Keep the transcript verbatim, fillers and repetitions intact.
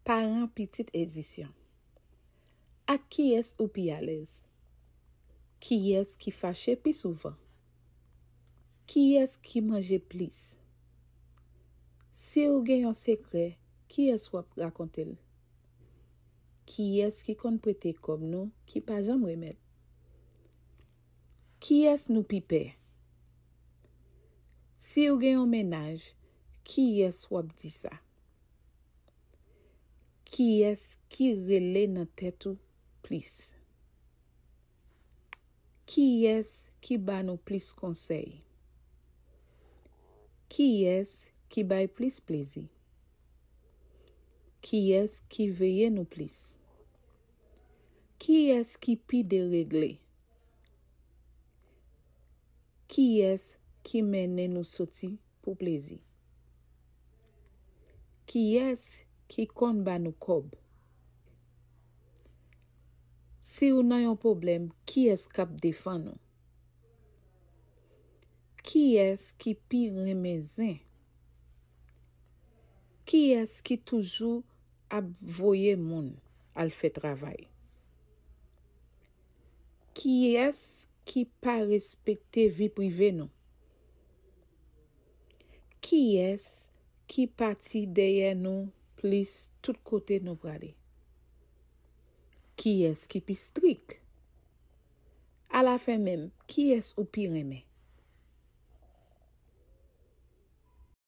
Paran pitit edisyon. Ak kiyès ou pi alèz? Kiyès ki fache pi souvan? Kiyès ki manje plis? Si w gen yon sekrè, kiyès w ap rakonte l? Kiyès ki konn prete kòb nou ki pa janm remèt? Kiyès nou pi pè? Si w gen yon mennaj, kiyès w ap di sa? Kiyès ki rele nan tèt ou plis? Kiyès ki ba nou plis konsèy? Kiyès ki bay plis plezi? Kiyès ki veye nou plis? Kiyès ki pi deregle? Kiyès ki mennen nou soti pou plezi? Kiyès ki konn ba nou kòb? Si w nan yon pwoblèm, kiyès k ap defann ou? Kiyès ki pi renmen zen? Kiyès ki toujou ap voye moun al fè travay? Kiyès ki pa respekte vi prive nou? Kiyès ki pati dèyè nou plis tout kote nou prale? Kiyès ki pi strik? Alafen menm, kiyès ou pi renmen?